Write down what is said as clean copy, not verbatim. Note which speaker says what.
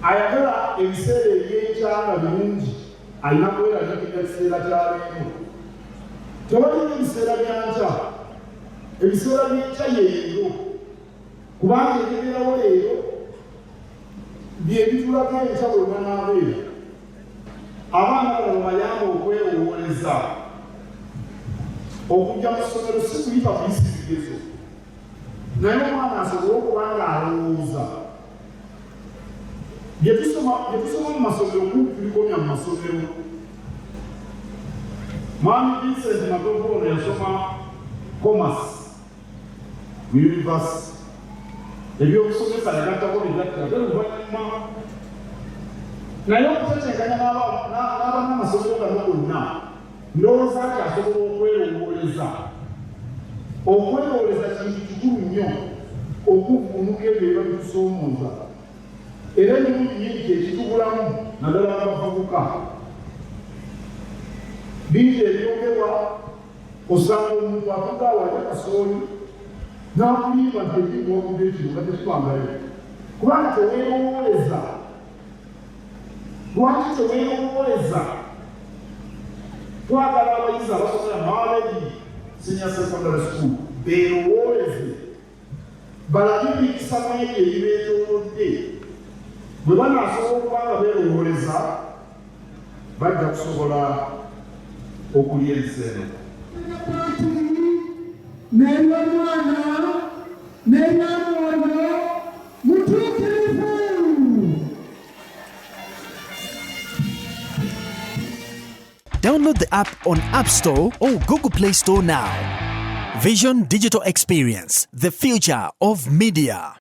Speaker 1: Ayagala ebiseera ebyenkya nga birungi alina kweraliikirira kiseera kya leero. Tewaliyo biseera bya nkya. Ebiseera by'enkya ye leero, kubanga ebibeerawo leero bye bitulaga enkya bwe banaabeera. Abaana bano babayambe okwerowooleza. Okujja mu ssomero si kuyita buyisi bigezo, naye omwana asobole okuba ng'alowooza. Bye tusoma mu masomero kumpi tubikomya mu masomero. Mwami Vincent Matovu ono yasoma Commerce mu University. Ebyokusomesa yagattako bigatte ate oluvannyuma naye okutetenkanya n'abannamasomero gano gonna ndowooza nti asobola okwerowooleza. Okwerowooleza kintu kikulu nnyo okuvvuunuka ebyo ebiba bitusoomooza era emirundi mingi kye kitubulamu naddala mu bavubuka. Bingi ebyogerwa osanga omuntu atudde awo alya kasooli n'akulimba nti ekintu wagudde ekino nga tekibangayo kubanga teweerowooleza. Lwaki teweerowooleza? Twagala abayizi abasomera Maalegi Senior Secondary School beerowooleze, balabe emikisa mu ebyo ebibeetoolodde. Bwe banaasobola okuba nga beerowooleza, bajja kusobola okulya ensi eno.
Speaker 2: N'eby'Omwana n'ebya Mwoyo Mutuukirivu.
Speaker 3: Download the app on App Store or Google Play Store now. Vision Digital Experience, the future of media.